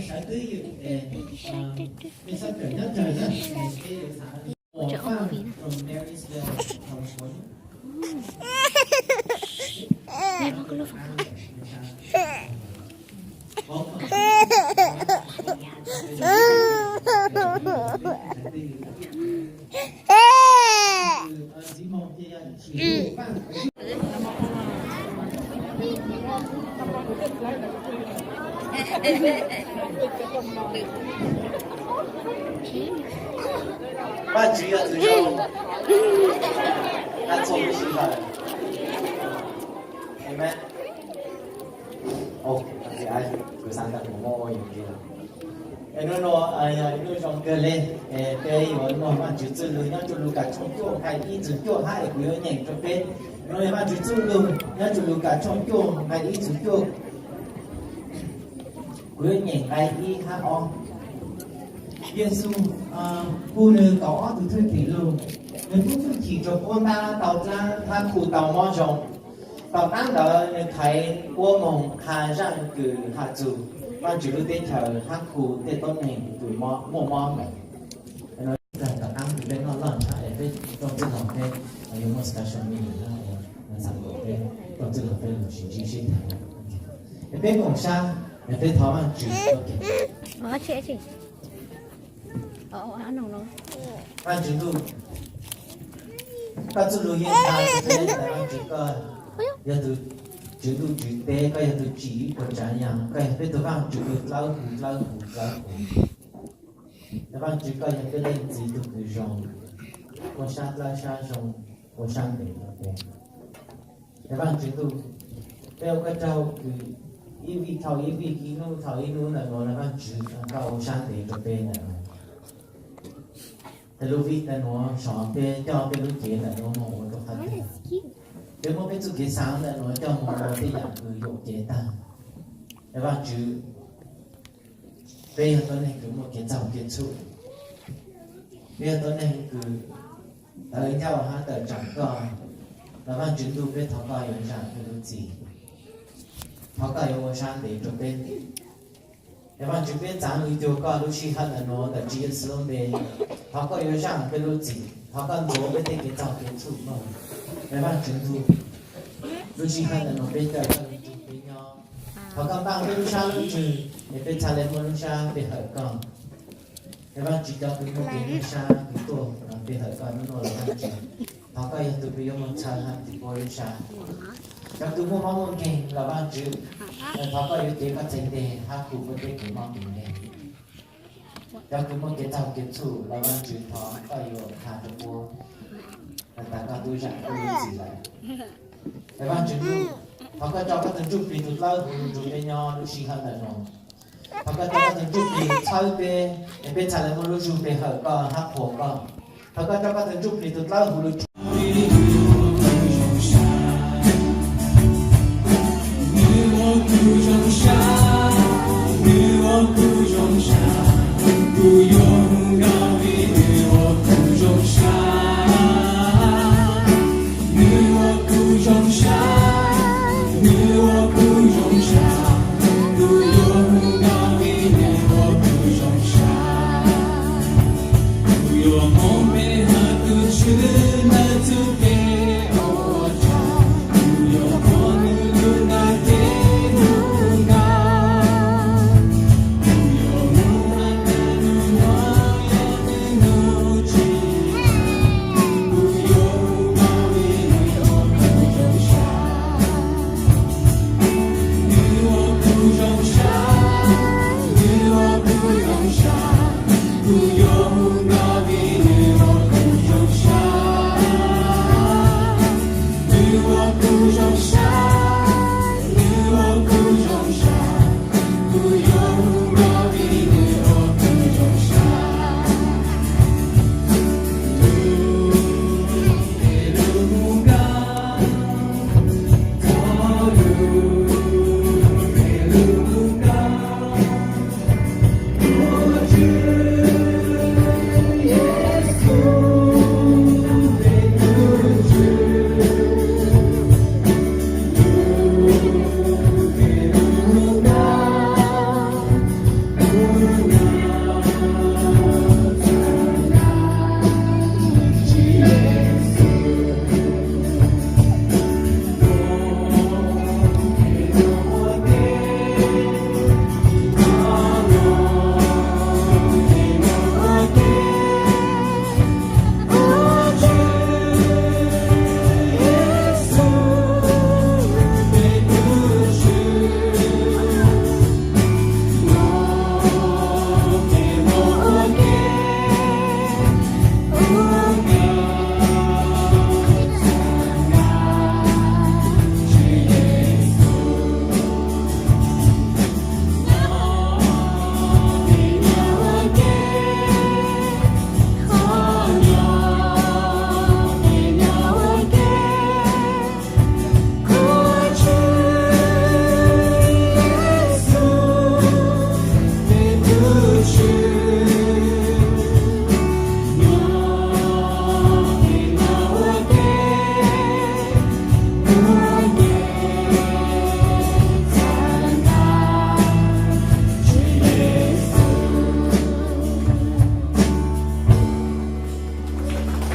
nej sawv twb ywm es nej txhob kawm nyob ntawd na, es peb yuav xav ua paj from Marysville, California. Vajtswv yog tus zoo, nws txaus siab lawm. Amen. Ua, kuv xav tias kuv muaj ua yus li lawm. Es hnub no yog ib hnub zoo kawg li, es peb yuav mloog Vajtswv txoj lus nyob rau Lukas tshooj cuaj nqai ib txug cuaj hab, es kuv yuav nyeem rau peb. No yog Vajtswv txoj lus nyob rau Lukas tshooj cuaj nqai ib txug cuaj. Kuv yuav nyeem nqai ib hab ob. Yexus hu nws kaum ob tug thwj tim lug, nws pub hwj chim rau puab ntab tau dlaab hab khu tau mob zoo. Tom qaab ntawd nws qhais puab moog qha zaaj kws has txug Vaajtswv lub teb chaws hab khu tej tuab neeg kws muaj mob ntawd. Tom qaab kws peb noj lawj hab es peb rooj txwj laug peb yuav muaj special meeting na, es xav kom peb rooj txwj laug peb lug sib ntsib sib tham. Es peb koom sab, es peb thov Vaajtswv. Vaajtswv Ntuj, koj txuj lug yeej has rau peb tas Vaajtswv koj Yog tus Tswv ntuj Tswv teb, koj yog tus tsim ib puas tsav yam, koj yog peb tus Vaajtswv tus dlawb huv dlawb huv dlawb huv. Tus Vaajtswv koj yog peb leej txiv tus kws zoo, ua sab dlawb sab zoo, ua sab ntev rau peb. Tus Vaajtswv ntuj, peb ua koj tsaug kws ib vij dhau ib vij, ib hnub dhau ib hnub ntawm nuav los Vaajtswv koj ua sab ntev rau peb ntawm nuav. Tes lub vij ntawm nuav saib peb coj peb lub cev ntawm nuav moog ua rau qhov twg, peb muab peb txuj kev xaav ntawm nuav coj moog ua tej yam kws yuam kev tag. Tus Vaajtswv, peb yog tuab neeg kws muaj kev txaug kev txhum, peb yog tuab neeg kws tawv ncauj hab tawm tsaam koj, los Vaajtswv ntuj, peb thov koj yuav zaam peb lub txim, thov koj yuav ua sab ntev rau peb. Es Vaajtswv, peb txaav lug cuag koj lub sij hawm ntawm nuav ntawm Tswv Yexus lub npe, thov koj yuav zaam peb lub txim, thov koj ntxuav peb tej kev txaug kev txhum moog. Es Vaajtswv ntuj, lub sij hawm ntawm nuav peb caw koj lug nrug peb nyob, thov koj npaaj peb lub sab lub ntsws es peb txhad le muaj lub sab pe hawm koj. Es Vaajtswv, cov kws muaj kev nyuaj sab kws tuaj pe hawm koj nub nuav los Vaajtswv, thov koj yog tug kws yuav moog txhawb hab tiv puab lub sab. Cov kws muaj mob muaj nkeeg los Vaajtswv, thov koj yuav cev koj txhais tes hab hu puab tej kev mob kev nkeeg. Cov kws muaj kev txaug kev txhum los Vaajtswv, thov koj yuav has rua puab tas koj tub zaam koj lub txim lawm. Es Vaajtswv ntuj, thov koj tso koj tug Ntsuj Plig tug dlawb huv lug nrug peb nyob lub sij hawm ntawm nuav. Thov koj tso koj tug Ntsuj Plig txhawb peb, es peb txhad le muaj lub zug pe hawm koj hab qhuas koj. Thov koj tso koj tug Ntsuj Plig tug dlawb huv lug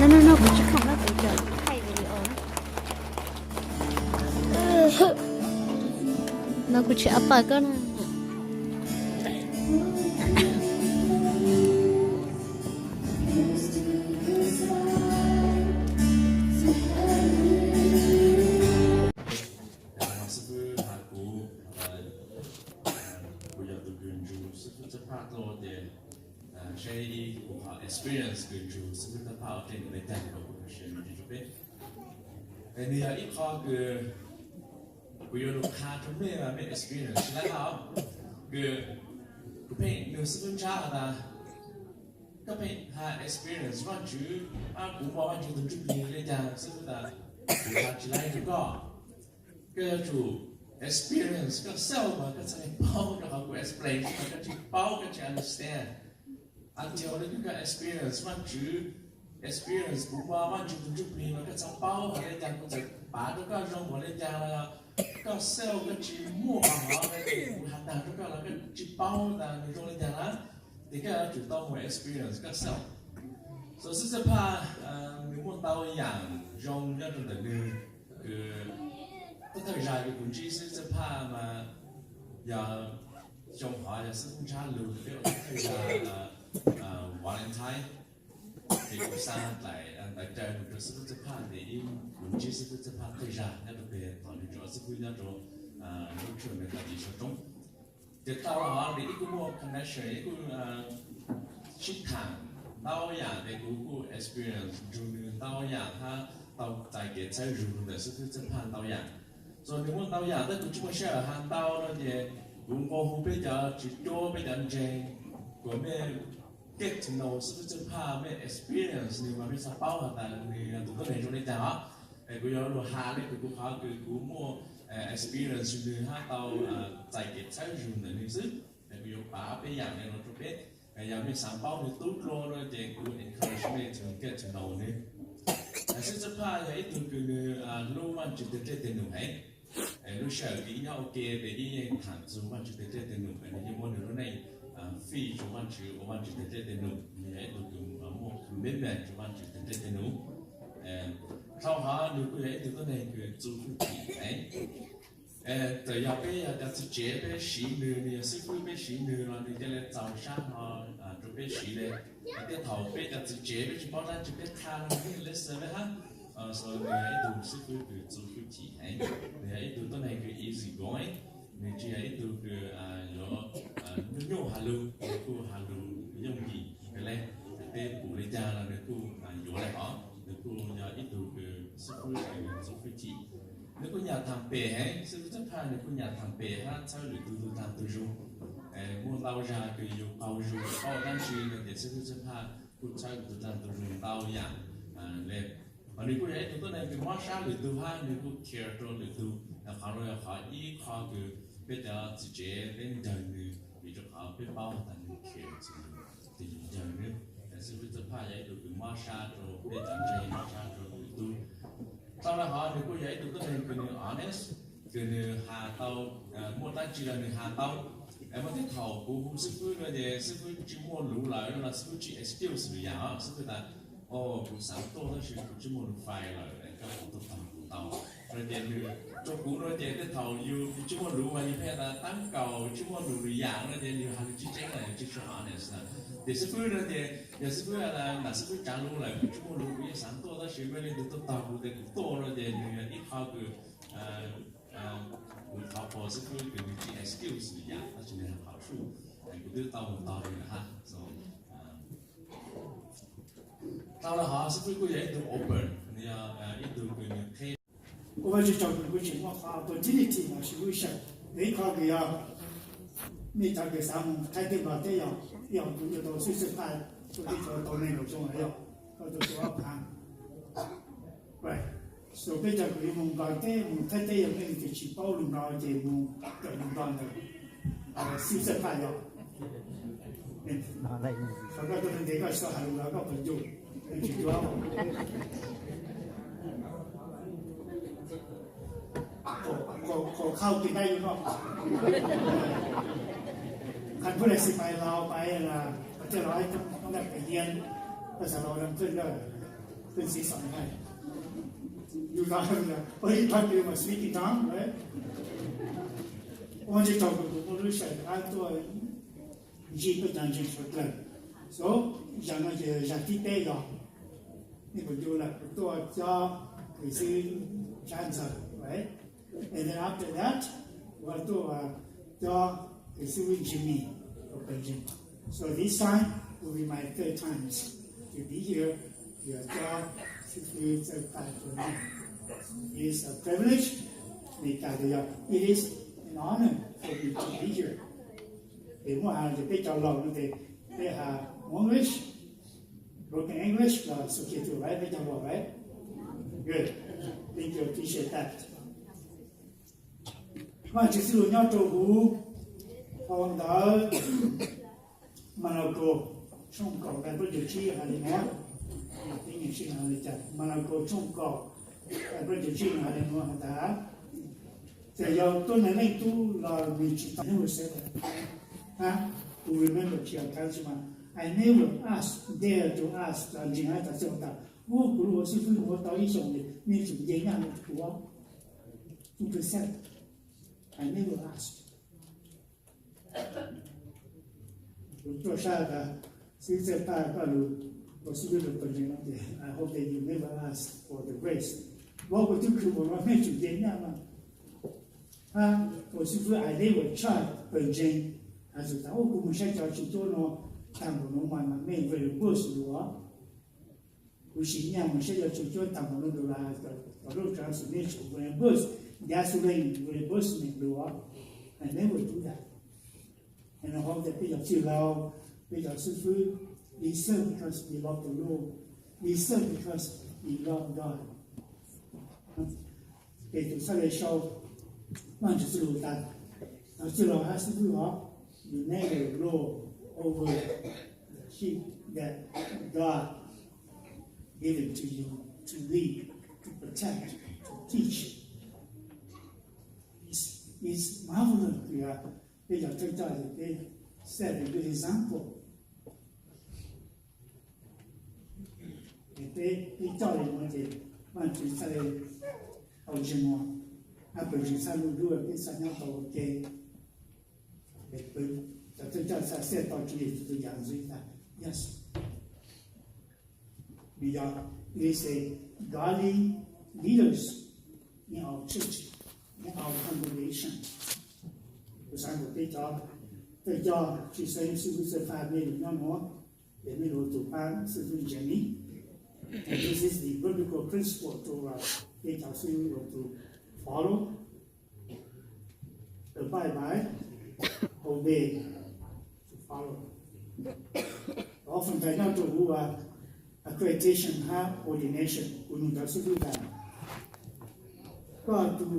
No, no, no, kuv tsis khoom no, kuv tseem thaij video na. No kuv tsis a pa koj na. Saib ib qho experience kws tug xib fwb thawj phaj ua ke nws le caag kuv share rau peb. Es nws yog ib qho kws kuv yuav lug qha rau mej, mej experience tsi laib hab, kws kuv pheej nug xib fwb ntsab has tas, koj pheej has experience Vaajtswv, kuv muaj Vaajtswv tug ntsuj plig le caag? Xib fwb tas, kuv has tsi laib rau koj. Koj yuav tsum experience koj self mas koj txhaj le paub, rau qhov kuv explain mas koj tsi paub, koj tsi understand. Until koj experience Vaajtswv, experience kuv muaj Vaajtswv tug ntsuj plig mas koj txhaj paub has le caag, kuv txawm pav rau koj zoo npaum le caag los koj self koj tsi muaj qhov no, kuv has taag rau koj los koj tsi paub tas nws zoo le caag na. Ces koj yuav tsum tau muaj experience koj self. So xib fwb thawj phaj nws muaj ntau yaam zoo nyob rau ntawm nws, kws thawj thawj zag kws kuv ntsib xib fwb thawj phaj mas yog xyoo hov yog xib fwb ntsab lug peb ua thawj zag Valentine. Ces kuv xa ntawv caw nug rau xib fwb thawj phaj, ces ib kuv ntsib xib fwb thawj phaj thawj zag nyob rau peg thaum nws tseem ua xib fwb nyob rau lub tsheb Mekati Sav Roob. Ces tau los nws ib kuj muaj connection, ib kuj sib thaam ntau yaam, ces kuv kuj experience nrug nws ntau yaam hab tau txais kev txhawb zug ntawm xib fwb thawj phaj ntau yaam. So nws muaj ntau yaam tab kuv tsi muaj sij hawm has ntau no ces kuv nqua hu peb cov tswv cuab, peb cov ntseeg, kuas mej get to know xib fwb thawj phaj, mej experience nws mas mej txhaj paub has tas nws yog tus tuab neeg zoo le caag os. Es kuv yuav lug has le kws kuv qhov kws kuv muaj experience nws hab tau txais kev txhawb zug ntawm nws xwb. Es kuv yuav pav peb yaam le no rau peb. Yog mej xaav paub nws tub dlua no ces kuv encourage mej to get to know nws. Xib fwb thawj phaj yog ib tug kws nws hlub Vaajtswv teg dlej teg num heev. Lub sij hawm kws ib nyob ua ke ces ib yeej thaam txug Vaajtswv teg dlej teg num, nws yeej muab nws lub neej fij rua Vaajtswv, ua Vaajtswv teg dlej teg num, nws yog ib tug kws muaj commitment rua Vaajtswv teg dlej teg num. Dhau hov nws kuj yog ib tug tuab neeg kws txuj hwj chim heev. Txawm yog peb yog cov txiv tsev peb siv nws, nws yog xib fwb peb siv nws los nws ca le txaus sab hlo rua peb siv le. Tej thaum peb cov txiv tsev peb tsi paub dlaab tsi peb qha nws yeej listen peb hab. So nws yog ib tug xib fwb kws txuj hwj chim heev, nws yog ib tug tuab neeg kws easy going, nws tsi yog ib tug kws yuav nyuaj nyuaj has lug, nws kuj has lug yooj yim kawg le. Peb pum le caag los nws kuj yuav le hov, nws kuj yog ib tug kws xib fwb kws txuj hwj chim. Nws kuj nyam thaam pem heev, xib fwb thawj phaj nws kuj nyam thaam pem hab txhawb lwm tug tug taag tug zug. Muaj ntau zag kws yug qaug zug paub dlaab tsi no ces xib fwb thawj phaj kuj txhawb tug taag tug zug ntau yaam le. Hos nws kuj yog ib tug tuab neeg kws mob sab lwm tug hab nws kuj care rua lwm tug. Qhov no yog qhov ib qho kws peb cov txiv tsev peb ncaws nws, vim rua qhov peb paub tas nws care txug tus yug ncaws nws. Xib fwb thawj phaj yog ib tug kws mob sab rua peb cov ntseeg, mob sab rua lwm tug. Dhau los hov nws kuj yog ib tug tuab neeg kws nws honest, kws nws has tau, muaj dlaab tsi los nws has tau. Muaj tej thaum kuv hu xib fwb no ces xib fwb tsi muaj lus lawm no los xib fwb tsi excuse lwm yaam, xib fwb tas, o, kuv xaav tuaj tab sis kuv tsi muaj lus fais lawm, koj puas tuaj tog kuv tau? No ces nws, rua kuv no ces tej thaum yus tsi muaj lus mas yus pheej tas taab kaum tsi muaj lus lwm yaam no ces yus has lus tsi tseeb los yus tsi tshua honest na. Ces xib fwb no ces yog xib fwb, nam xib fwb tsav lus lawm kuv tsi muaj lus, kuv yeej xaav tuaj tab sis mej leej twg tuaj tog kuv tes kuv tuaj no ces nws yog ib qho kws kuv thov pab xib fwb kws nws tsi excuse lwm yaam tab sis nws has qhov txuj, kuv twb tau mus tog nws lawm hab. Dhau los hov xib fwb kuj yog ib tug open, nws yog ib tug kws nws qheb. Kuv ua tsi tsaug kws kuv tseem muaj qhov opportunity los sis wishar, ib qho kws yog mej cov kws xaav mus Thaib teb Nplog teb yog, yog kuv yuav tau xwb xwb phaj, kuv teb chaws tau neeg laus zoo lawm yog, koj tau tau ob phav. Right. So peb cov kws yuav mus Nplog teb mus Thaib teb yog mej leej twg tsis paub lug Nplog ces mus kawm lug Nplog ntawm xib xwb phaj yog. Qhov koj tuaj ntev koj tsis tau has lug los koj puas ncu, tsis ncu. Khổ, khổ, khổ khâu thì đây đúng không? Thành phố này xi pay lao pay là ở trên đó ấy, trong đó phải yên, ở xã đó đangขึ้น ด้วย ขึ้น season ให้ อยู่ตอนนั้นนะ เฮ้ย พัดเดียวมา speaking tongue เลย ua tsis tau kuv, kuv lub sij hawm tuaj ntsib peb cov ntseeg suav dlawg. So zag no ces zag thib peb yog nej puas ncu lawm, kuv tuaj cob kws xib Tsab Ntxawg. And then after that kuv tuaj cob kws xib Jimmy of Beijing. So this time Will be my third times to be here. Yog cov xib fwb txawj pab rau nej. It is a privilege. Meskas yog, it is an honor for me to be here. Ces muab has tias peb cov laus no ces peb has English, broken English los xu kiag tus right, peb cov laus right. Good. Thank you, appreciate that. Vaajtswv txoj lus nyob rau huv phau ntawv Malakaus tshooj kaum nqe plaub caug tsib has li no. Peb nyeem sib hais li cas, Malakaus tshooj kaum nqe plaub caug tsib has li no has tas, txawm yog tuab neeg Leej Tub los nws tsis tau, never said that. Huh? Who remember, tsis yog kav tsis mas, I never ask, dare to ask, los ntseeg hab tas txawj tas, ub, kuv lub ua xib fwb ua tau ib xyoos li, nej tsum nce nyaj rau kuv. Who said that? I never ask. Kuv tuaj sab tas, xib fwb txawj pab koj lug ua xib fwb rau pawg ntseeg no ces I hope that you never ask for the grace. Vauv, kuv twb khwv npaum no, nej tsum nce nyaj mas. Hab ua xib fwb I never charge pawg ntseeg, has tas, ub, kuv mus saib cov tswv cuab no tag npaum no mas, mas mej very good lug. Kuv siv nyaj mus saib cov tswv cuab tag npaum no dollar, tom lub transit, nej tsum reimburse, gasoline reimbursement lug. I never do that. And I hope that peb cov txwj laug, peb cov xib fwb, we serve because we love the Lord. We serve because we love God. Petus txhaj le sau Vaajtswv txuj lug tas, txwj laug hab xib fwb os, you never rule over the sheep that God given to you to lead, to protect, to teach. It's, it's marvelous. Peb cov thawj coj ces peb set a good example. Peb, peb coj li no ces Vaajtswv txhaj le tau ntseeg os, hab pawg ntseeg txhaj lub lub peb txhaj nyob tau ua ke. Cov thawj coj txhaj set tau Tswv Yexus tus yam ntxwv tas, yes. Nws yog, it is a godly leaders in our church, in our congregation. Kuv xaav kom peb cov thawj coj tsis xaav xib fwb txawj pab mej lug nyob nuav, ces mej lug ua tus pab xib fwb ntseeg mi. And this is the biblical principle to, uh, peb cov xib fwb ua tus follow, abide by, obey, to follow. Often nyob rau huv accreditation hab ordination, kuv nug cov xib fwb tas, koj tus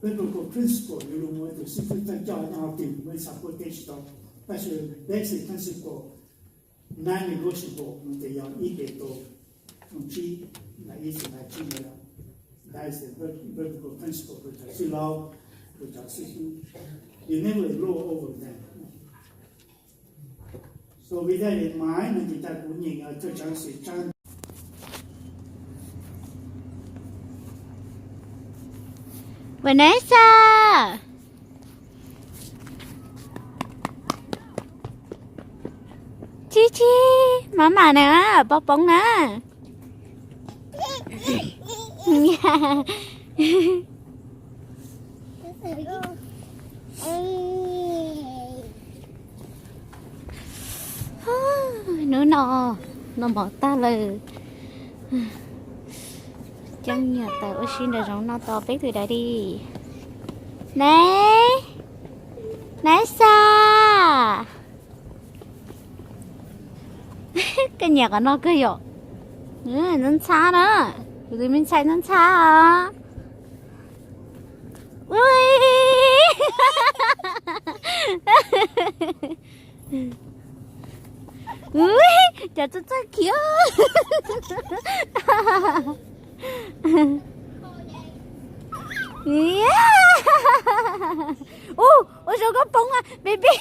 biblical principle yug lug ua tus xib fwb thawj coj nyob hov twg, kuv muaj ib txha puab teb tsis tau, tab sis basic principle, non-negotiable, no ces yog ib Petus tshooj tsib, nqe ib txug nqe tsib no. That is the biblical principle rau cov txwj laug, rau cov xib fwb. You never rule over them. So with that in mind, no ces tag kuv nyeem Thawj Tswv Xwm tsab Vanessa. Chib chib, mam mam na, poob poob na. Hnub no, noj mov tag lawm. Coj me nyuam tawm ua si nraum zoov no tos peb tus daddy. Neb, Neb Xa. Koj nyiam qhov no kawg yom? Ntxhab ntxhab na, kuv tus me ntxhais ntxhab ntxhab os. Ui, ui, cov txawj txawj khiav. Ua zoo koj poob, baby.